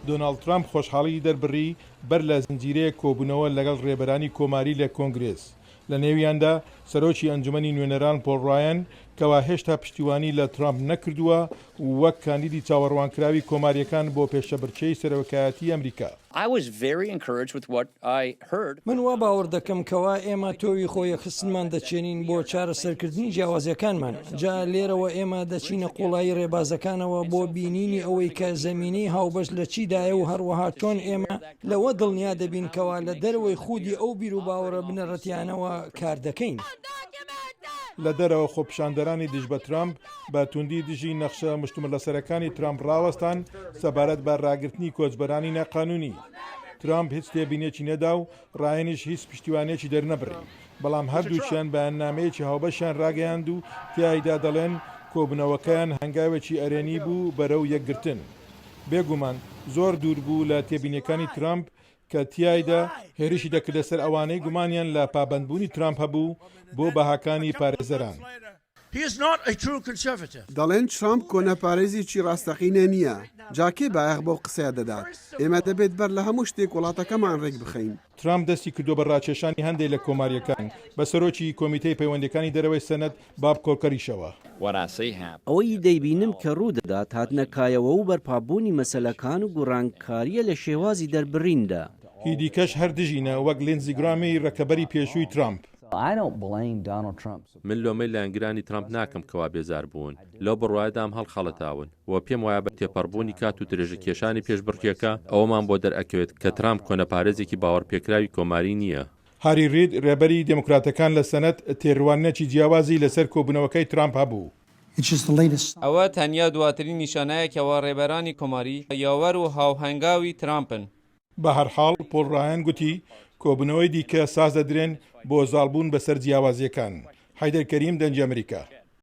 دۆناڵد ترامپ خۆشحاڵیی دەربڕی بەر لە زنجیرەیەک کۆبوونەوە لەگەڵ ڕێبەرانی کۆماری لە کۆنگرێس، لە نێویاندا سەرۆکی ئەنجومەنی نوێنەران پۆڵ ڕایەن، کەوا هێشتا پشتیوانی لە ترامپ نەکردووە وەک کاندیدی چاوەڕوانکراوی کۆمارییەکان بۆ پێشەبڕکێی سەرۆکایەتیی ئەمریکا. من وا باوەڕ دەکەم کەوا ئێمە تۆوی خۆ یەکخستنمان دەچێنین بۆ چارەسەرکردنی جیاوازیەکانمان، جا لێرەوە ئێمە دەچینە قوڵایی ڕێبازەکانەوە بۆ بینینی ئەوەی کە زەمینەی هاوبەش لە چیدایە و هەروەها چۆن ئێمە لەوە دڵنیا دەبین کەوا لە دەرەوەی خودی ئەو بیروباوەڕە بنەڕەتیانەوە کار دەکەین. لە دەرەوە خۆپیشاندەرانی دژ بە ترامپ بە توندی دژی نەخشە مشتومڕلەسەرەکانی ترامپ ڕاوەستان سەبارەت بە ڕاگرتنی کۆچبەرانی ناقانونی. ترامپ هیچ تێبینیەکی نەدا و ڕایەنیش هیچ پشتیوانیەکی دەرنەبڕی، بەڵام هەردووکیان بەیاننامەیەکی هاوبەشیان ڕاگەیاند و تیایدا دەڵێن کۆبوونەوەکەیان هەنگاوێکی ئەرێنی بوو بەرەو یەکگرتن. بێگومان زۆر دوور بوو لە تێبینیەکانی ترامپ کە تیایدا هێرشی دەکردە سەر ئەوانەی گومانیان لە پابەندبوونی ترامپ هەبوو بۆ بەهاکانی پارێزەران. دەڵێن ترامپ کۆنەپارێزێکی ڕاستەقینە نییە، جا کێ بایەخ بەو قسەیە دەدات؟ ئێمە دەبێت بەر لە هەموو شتێک وڵاتەکەمان ڕێکبخەین. ترامپ دەستی کردووە بە ڕاکێشانی هەندێک لە کۆمارییەکان، بە سەرۆکی کۆمیتەی پەیوەندییەکانی دەرەوەی سەنەت باب کۆرکەریشەوە. ئەوەی دەیبینم کە ڕوودەدات هاتنە کایەوە و بەرپابوونی مەسەلەکان و گوڕانکارییە لە شێوازی دەربڕیندا. هی دیکەش هەر دژینە، وەک لیندزی گرامی رەکەبەری پێشووی ترامپ. من لۆمەی لایەنگرانی ترامپ ناکەم کەوا بێزار بوون، لەو بڕوایەدام هەڵخەڵەتاون و پێم وایە بە تێپەڕبوونی کات و درێژەکێشانی پێشبڕکێکە ئەوەمان بۆ دەرئەکەوێت کە ترامپ کۆنەپارێزێکی باوەڕپێکراوی کۆماری نییە. هاری رید، رێبەری دێموکراتەکان لە سەنەت، تێڕوانینێکی جیاوازی لەسەر کۆبوونەوەکەی ترامپ هەبوو. ئەوە تەنیا دواترین نیشانەیە کەوا رێبەرانی کۆماری، یاوەر و هاوهەنگاوی ترامپن. بەهەرحاڵ، پۆڵ رایان گوتی، کۆبوونەوەی دیکە ساز دەدرێن بۆ زاڵبوون بەسەر جیاوازییەکان. حەیدەر کەریم، دەنگی ئەمریکا.